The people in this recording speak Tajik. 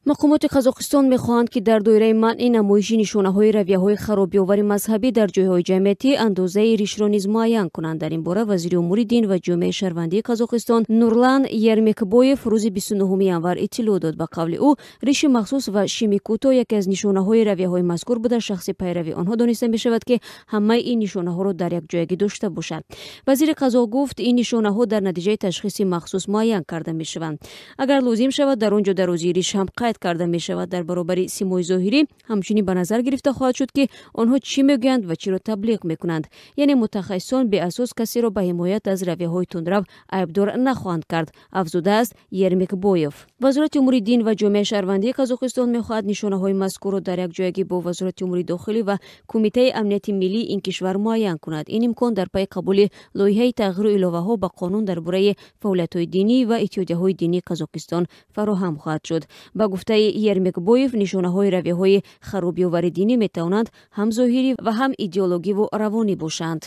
Мақомоти Қазоқистон мехоҳанд, ки дар доираи манъи намоиши нишонаҳои равияҳои харобиовари мазҳабӣ дар ҷойҳои ҷамъиятӣ андозаи ришро низ муайян кунанд. Дар ин бора вазири умури дин ва ҷомеаи шаҳрвандии Қазоқистон Нурлан Ермекбоев рӯзи 29 январ иттилоъ дод. Ба қавли ӯ, риши махсус ва шими кӯтоҳ яке аз нишонаҳои равияҳои мазкур буда, шахси пайрави онҳо дониста мешавад, ки ҳамаи ин нишонаҳоро дар як ҷоягӣ дошта бошад. Вазири қазоқ гуфт, ин нишонаҳо дар натиҷаи ташхиси махсус муайян карда мешаванд. Агар лозим шавад, дар он ҷо дарозии риш ҳам қайд карда мешавад. Дар баробари симои зоҳирӣ ҳамчунин ба назар гирифта хоҳад шуд, ки онҳо чӣ мегӯянд ва чиро таблиғ мекунанд. Яъне мутахассисон беасос касеро ба ҳимоят аз равияҳои тундрав айбдор нахоҳанд кард, афзудааст Ермекбоев. Вазорати умури дин ва ҷомеаи шаҳрвандии Қазоқистон мехоҳад нишонаҳои мазкурро дар як ҷоягӣ бо Вазорати умури дохилӣ ва Кумитаи амнияти миллии ин кишвар муайян кунад. Ин имкон дар пайи қабули лоиҳаи тағйиру иловаҳо ба қонун дар бораи фаъолиятҳои динӣ ва иттиҳодияҳои динии Қазоқистон фароҳам хоҳад шуд. Ба гуфтаи Ермекбоев, нишонаҳои равияҳои харобиовари динӣ метавонанд ҳам зоҳирӣ ва ҳам идеологиву равонӣ бошанд.